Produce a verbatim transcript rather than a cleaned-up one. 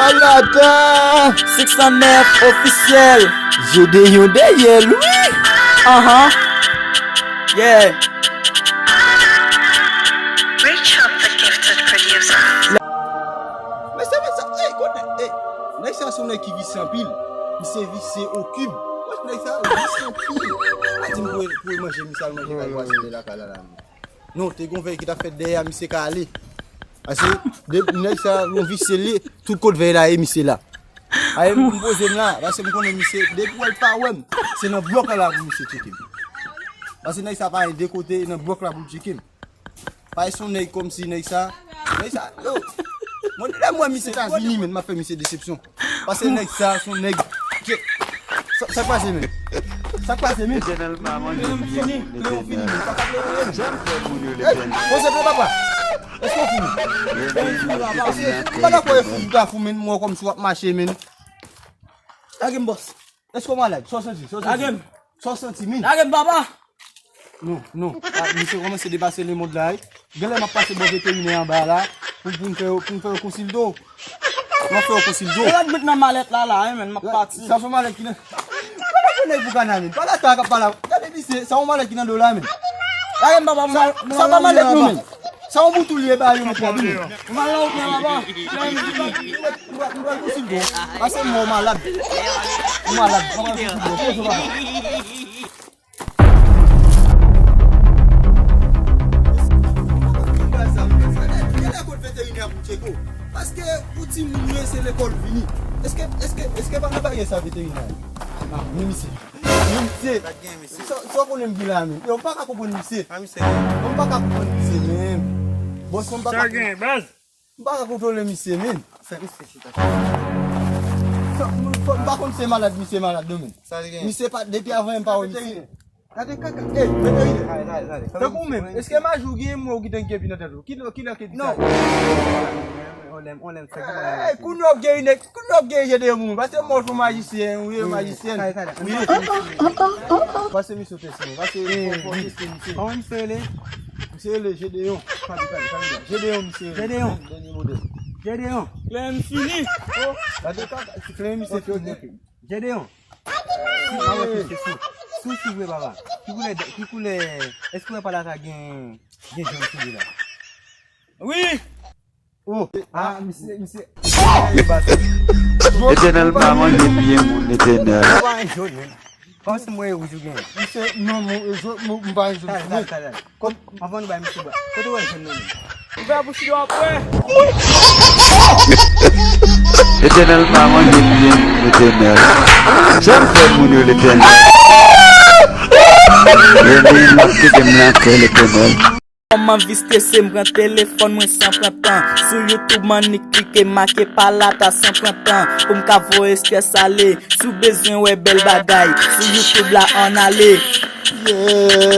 Alata! Six cent neuf ofisyèl. Jedeyon dèyè l, wi! Anhan. Yeah. Reach up the gifted producer. Mesye, mesye, ey, konnen, ey, nèg sa se yon nèg ki visye anpil. Misye visye o kib. Wè nèg sa visye anpil. Pa di m pou, pou manje, misye al manje kay vwazen de lakay la, la. Non, te gon vèy ki t ap fèt dèyè a, misye ka ale. Paske de, nèg sa, yon visye li, tout kot vèy la ye, misye la. Aye, m poze m la, paske m konnen misye, depi w wè l pa wè m, se nan blòk la pou misye tcheke m. Paske nèg sa pa gen de kote, nan blòk la pou l tcheke m. Paske se yon nèg kòmsi nèg sa, nèg sa, yo. Mwen, lè m wè misye ta vini, men, m ap fè misye desepsyon. Paske nèg sa, se yon nèg ke, sa, sa k pase, men? Sa k pase, men? Lè w fini, lè w fini, men. Sa k ap leve, men. Ey, konsantre, papa. Èske w fou? Ey, m pa dakò e fou, m ta fou, men, m wè kòmsi w ap mache, men. Lage m, bòs. Èske w malad? Sa w santi? Sa w santi? Lage m. Sa w santi, men? Lage m, papa. Non, non. Ah, misye kòmanse depase lemond la, wi. Genlè m ap pase bò veterinè anba la pou, pou m fè yo, pou m fè yo konsilte w. M ap fè yo konsilte w. Malad met nan malèt la, la, wi, men, m ap pati. Sa se malèt ki nan. Gade pou nèg pou kana, men. Pa gade sa k ap pale. Gade misye, sa yon malèt ki nan do la, men. Lage m, papa, m mal, m mal nan wout, papa. Sa yon malèt, non, men. Sa yon boutou li ye ba yo, men, papa. M mal nan wout, men, papa. Lè m vini. M pral konsilte w. Pase m wè w malad. Ou malad. M pral konsilte w. Poze w, papa. Genlè kot veterinè pou tcheke w. Paske pou timoun yo, se lekòl vini. Èske, èske, èske pa nan bagay sa veterinè? Ah, men misye. Men misye. Sa, sa w konnen m gen la, men. Yo, m pa ka konprann misye. Yo, m pa ka konprann misye, men. Bòs, mwen m pa ka. Sa gen, baz? M pa ka kontwole misye, men. Fè misye chita. Sa, m, m pa konn se malad misye malad, non, men. Sa l gen? Misye pa, depi avan, m pa wè misye. Gade kaka. Ey, veterinè. Tankou w menm, èske maji w gen mò w ki tank gen pi nan tèt ou? Kilè, kilè ke di sa? Non. Ey, kounye w ap geri nèg, kounye w ap geri Jedeyon moun. Paske mò se yon majisyen, wi, majisyèn. Wi. Pase misye tèt mwen. Pase fò, fò teste misye. Kòman misye rele? Misye rele Jedeyon. Jedeyon misye rele. Jedeyon. Dènye modèl. Jedeyon. Lè m fini. Gade kaka, se kleren misye fini. Jedeyon. Si, pa wè si se si. Si w si vre, papa. Ki koulè, ki koulè, èske w wè pala sa gen, gen jòn sou li la? Wi. Oh, ah, misye, misye. Etènèl pa manje byen moun, Etènèl. Ou pa gen jòn, men. Kòmsi m wè wouj ou gen. Misye, non, mwen, jòn, mwen, m pa gen jòn sou mwen. Kòm, anvan nou bay misye bwa. Kote w wè jòn nan men? Ouvè bouch li w ap wè. Etènèl pa manje byen, Etènèl. Sa m fè moun yo, Letènèl? Rele m ap kite m nan kè, Letènèl. Kòman vis trese m pran telefòn mwen san pran tan. Sou YouTube m annik klike make palata san pran tan. Pou m ka voye strès ale. Si w bezwen wè bèl bagay, sou YouTube la ann ale. Yeah.